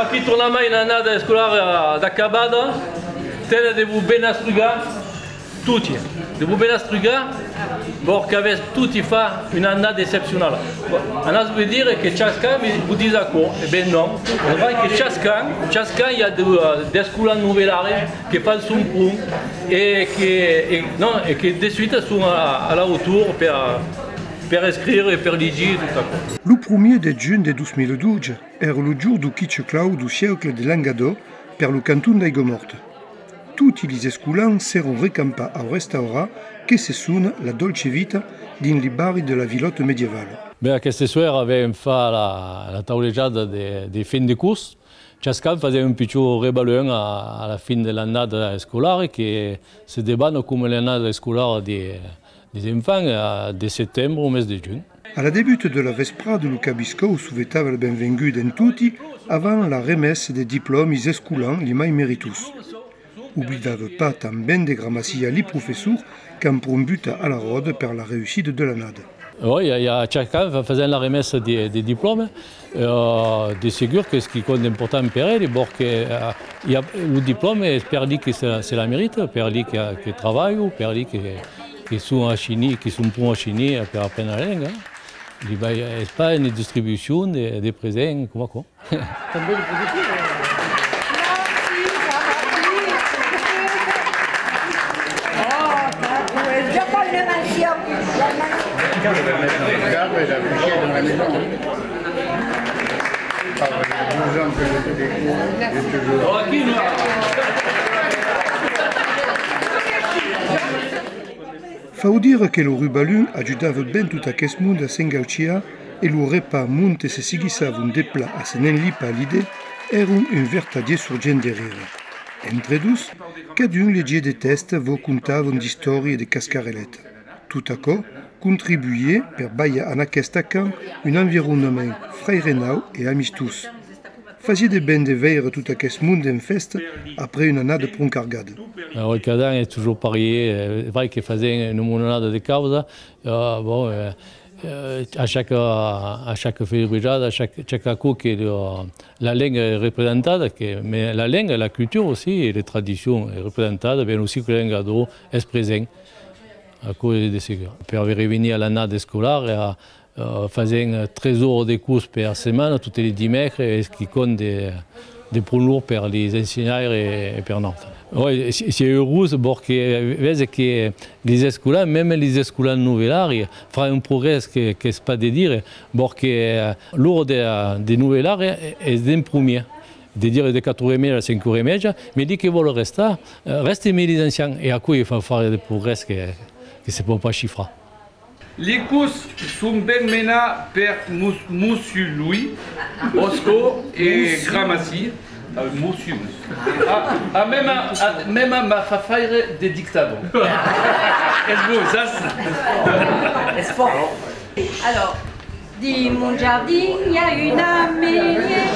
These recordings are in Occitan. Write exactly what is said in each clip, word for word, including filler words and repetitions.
Aquí tornam a una annada escolara d'acabada, tene de vos ben astrugar, toti, de vos ben astrugar, per qu'avètz toti fach una annada excepcionala. Anatz-me dire que chasqu'an vos ditz aquò, e ben non, es vrai que chasqu'an, chasqu'an i a de, d'escolans novelaris que fan son pron e que, e, non, e que de suita son a, a l'autor per, per escriure e per ligir tot aquò. Lo premier de junh de dos mila dotze èra lo jorn dau Quitcheclau dau Cercle de Lengadòc per lo canton d'Aigamòrta. Toti lis escolans s'èran recampats au restaurant que se sona La Dolce Vita dins li barri de la vilòta medievala. Ben, aqueste soèr avèm fach la, la taulejada de, de fin de cors. Chasqu'an fasèm un pichon rebalhon a, a la fin de l'annada escolara, que se debana coma l'annada escolara de, des enfants, a, de setembre au mes de junh. A la debuta de la vesprada, lo cabiscòu sovetava la benvenguda en toti avant la remesa de diplòmis als escolans li mai meritós. Oblidava pas tanben de gramaciar li professors qu'an pron butat a la ròda per la reüssida de l'annada. Ò, i a, i a chasqu'an fa-, fasèm la remesa de, de diplòmes, e, de segur qu'es quicòm d'important per eli, perque, e, i a, lo diplòme es per li que se, se la merita, per li que, que trabalhan, per li que, que son a Chini, que son pron a Chini per aprene la lenga. Li vai, es pas una distribucion de, de presents coma aquò. Fau dire que lo rebalhon ajudava ben tot aqueth monde a s'engauchiar e lo repàs, monte se seguissavan de plats a se n'enlipar l'idèa, èran un vertadièr sorgent de rire. Entre dos, cadun legiá de tèxtes, vos contavan d'istòrias e de cascareletas. Tot aquò contribuiá per balhar en aqueste acamp un environament frairenau e amistós. Fasiá de ben de veire tot aqueth monde en fèsta après una annada pron cargada. Ò, cada an es totjorn parièr, e, es vrai que fasèm una mononada de causas, e, bon, e, e, a chaque, a chaque felibritjada, a chaque, chaque còp que lo, la lenga es representada, que, mès la lenga, la cultura aussi, e las tradicions es representada, ben aussi que lo lengadòc es present. Aquò es de segur. Per revenir a l'annada escolara, e, fasèm, e, tres oras de cors per setmana, toti li dimècres, es quicòm de, de pron lourd per lis ensenhaires e, e per nautres. Ò, si, si, urós, perque vese que lis escolans, mème lis escolans novelaris, fan un progrès que, qu'es pas de dire, perque, e, l'ora de, de novelar es d'en promier, de dire de quatre oras e mieja a cinc oras e mieja, mès li que vòlon restar, e, rèsta emé lis ancians, e aquò i fa far de progrès que, que se pòt pas chifrar. Li cors son ben menats per Mos-, Mossur Louis, Osco e Gramací. Ah, Mossur. Ah, ah, mème, ah, mème m'a fa faire des dictadons. Es bon, sas? Es fòrt. Alors, dins mon jardin, il y a une amélie.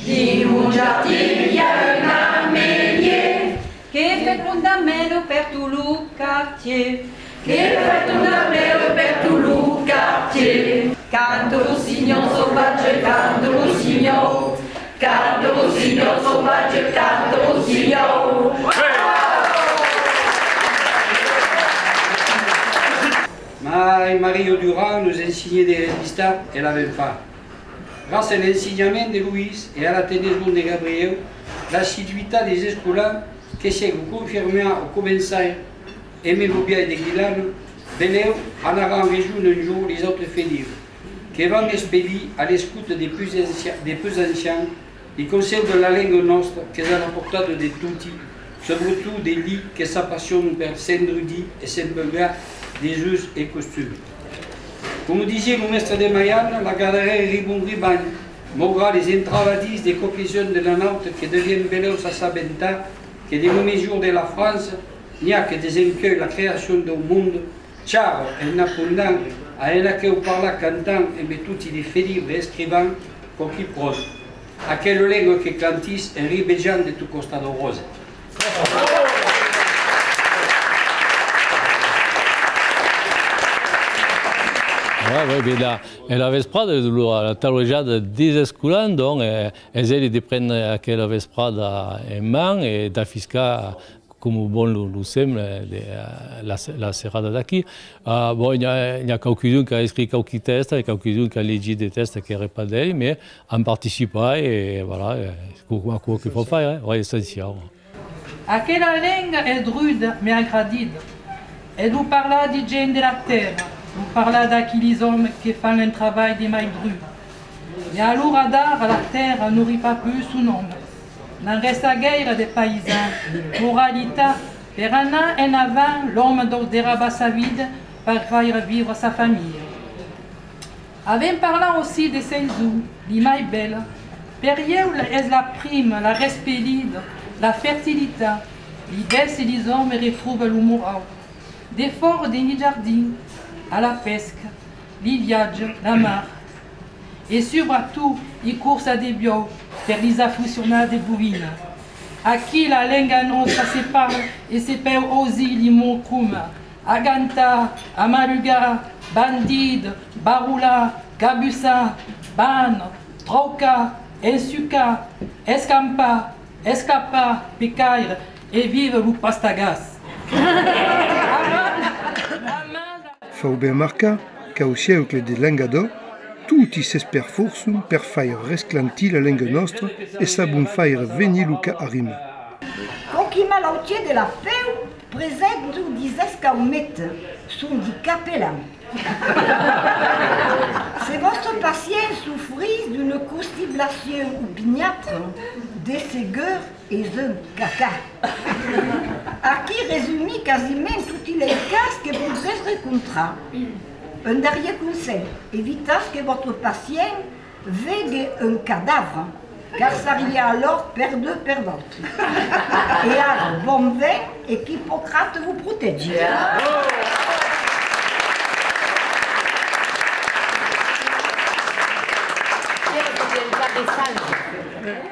Dins mon jardin, il y a une amélie. Que fa un damelo per tot lo quartièr. Que fa un damelo per tot lo quartièr. Canta rossinhòl sauvatge, canta rossinhòl. Canta rossinhòl sauvatge, canta rossinhòl. Mai Mario Durand nos ensenhèt de resistar e l'avèm fach. Gràcia a l'ensenhament de Louis e a la tenaison de Gabrièu, l'assiduitat des escolans que sièc confirmada au començar emé lo biais de Guilhana, benlèu anaràn rejónher un jorn lis autres felibres, que van espelir a l'escota de pus ancia-, de pus ancians, li conselhs de la lenga nòstra qu'es a la portada de toti, subretot de li que s'apassionan per s'endrudir e s'embeugar des us e costumes. Coma disiá lo mèstre de Maiana, la gardarèra ribon ribanha, maugrat les entravadís de coquilhons de la nauta que devián benlèu s'assabentar que de lo mejor de la França n'i a que desempuèi la creacion dau monde, charra en apondant a en aqueu parlar cantant emé toti li felibres escrivans quauqui pròsa. Aquela lenga que cantís en ribejant de tot costat dau Ròse. Ah, oui, ben la, e la vesprada, lo, la taulejada dels escolans, donc, eh, es eli de prendre aquela vesprada en man e d'afiscar, coma bon lo, lo sembla, de, eh, la, la serada d'aquí. Ah, bon, n'i a, n'i a quauquidun qu'a escrit quauqui tèxtes e quauquidun qu'a legit de tèxtes qu'èra pas d'eli, mais an participat e, voilà, eh, coma aquò que fau faire, eh, ouais, essenciau. Aquela lenga es druda, m'es agradida. Es lo parlar di gents de la tèrra, lo parlar d'aqueles òmes que fan un trabalh de mai drud. E a l'ora d'ara la tèrra n'aurà pas pus son òme. N'an resta gaire de païsans, oralitat, per anar en avant l'òme deu derrabar sa vida per faire viure sa familha. Avèm parlat aussi de saisons, li mai bèlas. Per ieu es la prima, la respelida, la fertilitat, li bèstias e li òmes retròban lo morau. Defòra dins li jardins, a la pesca, li viatges, la mar. E subretot li corsas de buòus per lis aficionats de bovinas. Aquí la lenga nòstra se parla e se pòu ausir li mots coma agantar, amalugar, bandir, barrolar, cabussar, bana, traucar, ensucar, escampar, esclapar, pecaire e vive lo pastagàs. Fau ben marcar qu'au siècle de Lengadòc, toti s'esperfòrçon per faire resclantir la lenga nòstra e sabon faire venir lo cant a rima. Quauqui malautiers de la pèu presentan dis escaumetas, son dis capelans. Se vòstre pacient sofrís d'una constipacion opiniatra, de segur es un cacà. Aquí resumí quasiment toti lei cas que podretz recontrar. Un darrier conselh, evitatz que vòstre pacient vegue un cadavre, car sariá alòr perdut per vautres. E ara, bon vent, e qu'Ipocrate vos protègi.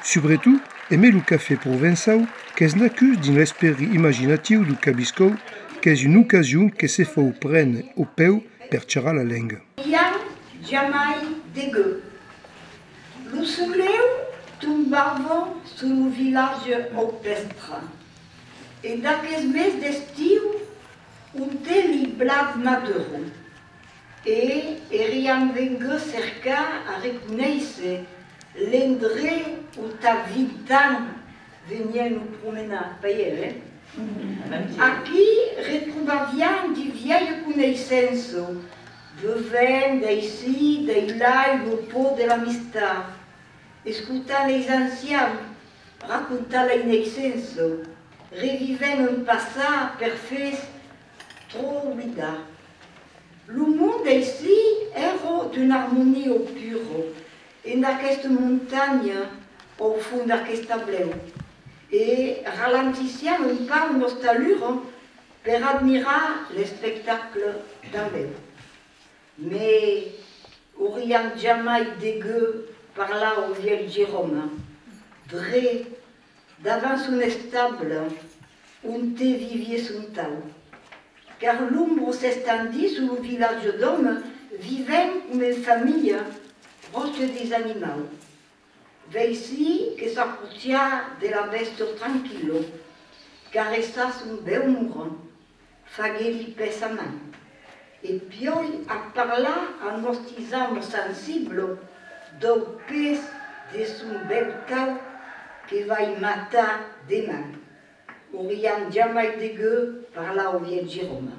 Subretot, emé lo cafè provençau qu'es nascut dins l'esperit imaginatiu deu Cabiscòu, qu'es una ocasion que se fau prene au pèu per charrar la lenga. Orian jamai degun. Lo soleu tombava sus lo vilatge aupèstre, e d'aquel mes d'estiu onte li blat maduran, e eriam venguts cercar a reconéisser l'endrech ont a vint ans veniam nos promenar, pas ieu, eh? Aquí retrobaviam di vièlhas coneissenças, bevèm d'aicí, d'ailai lo pan de l'amistat, escotam leis ancians racontar leis naissenças, revivèm un passat perfech tròp oblidat. Lo mond d'aicí èra d'una armonia pura, en aquesta montanha, au fons d'aquesta blèu, e ralentissim un pauc nòstra allura per admirar l'espectacle tanben. Mès auriam jamai degut parlar au vièlh Jeròme, dret davant son estable, onte viviá son tau. Car l'ombra s'estendís sus lo vilatge d'òmes vivents coma en familha, pròche deis animaus. Veicí que s'apròcha de la bèstia tranquilla, caressar son bèu morran, faguer-li pes a man, e piòi a parlar a nòstis amas sensibles dau pes de son bèu tau que vai matar deman. Auriam jamai degut parlar au vièlh Jeròme.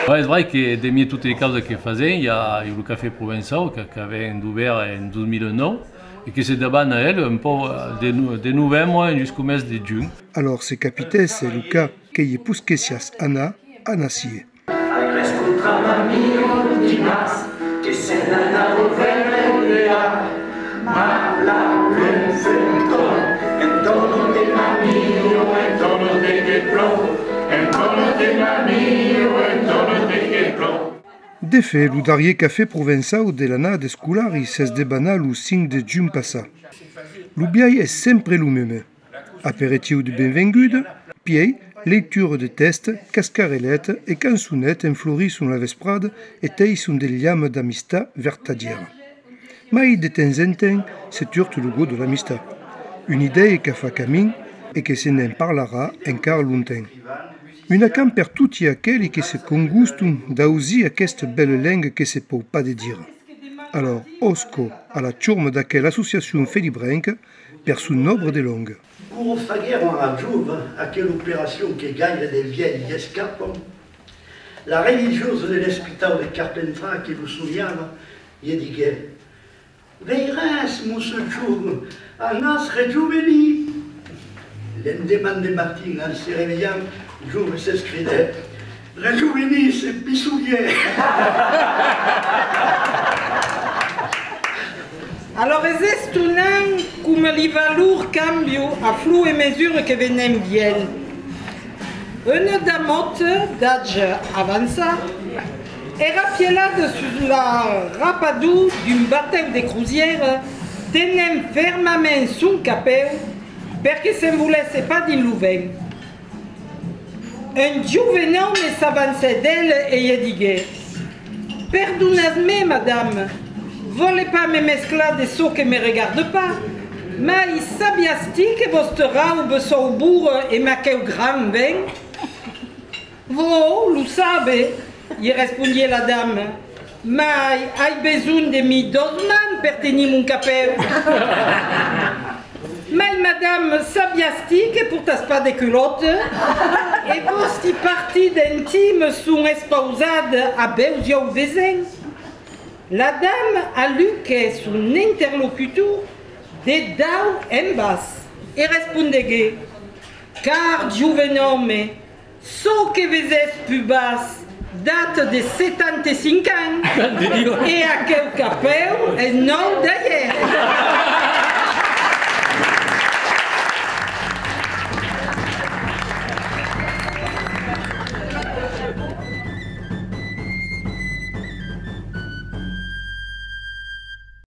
Bon, es vrai que, demie totes li causas que fasèm, i a, i a lo Cafè Provençau, que, qu'avèm dubèrt en dos mila nòu, e que se dabana, el, un pauc, eh, de no-, de novembre jusqu'au mes de junh. Alòr, se capitèsse lo cas que i posquessiatz anar, anassiatz. D'efèt, lo darrier cafè provençau de l'annada escolara s'es debanat lo cinc de junh passat. Lo biais es sempre lo meme. Aperitiu de benvenguda, Pièi, leitura de tèxtes, cascarelets e cançonets enflorisson la vesprada e teisson de liamas d'amistat vertadièra. Mai de temps en temps se turta lo got de l'amistat. Una idèia que fa camin e que se ne'n parlarà encara longtemps. Un acamp per toti aqueli que se congustan d'ausir aquesta bèla lenga que se pòu pas de dire. Alòr, òsca a la chorma d'aquela associacion felibrenca per son òbra de longa. Quora faguèron a la jove aquela operacion que gaire de vièlhs i escapan, la religiosa de l'espitau de Carpentras que lo sonhava, ié diguèt: Veiràs, mossur jove, anatz rejovenir. L'endeman de matin, en se revelhant, jove s'escridèt: Rejovenir, se pissolièr! Alòr es estonant coma li valors cambian a flor e mesura que venem vièlhs. Una damòta d'atge avançat èra pielada sus la rapador d'un batèu de crosièra, tenent fermament son capèu per que s'envolèsse pas dins lo vent. Un joven òme s'avancèt d'ela e ié diguèt: Perdonatz-me, madama, vòle pas me mesclar de çò que me regarda pas, mai sabiatz-ti que vòstra rauba s'aubora emb aqueu grand vent? Vòu lo saber, ié respondièt la dama, mai ai besonh de mi dos mans per tenir mon capèu. Mai, madama, sabiatz-ti que portatz pas de culòta? E vòsti partida intima son expausada a bèus ieu vesents? La dama aluquèt son interlocutor de daut en bas e respondeguèt: Car joven òme, çò que vesètz pus bas data de setanta-cinc ans, e aqueu capèu es nòu d'aièr.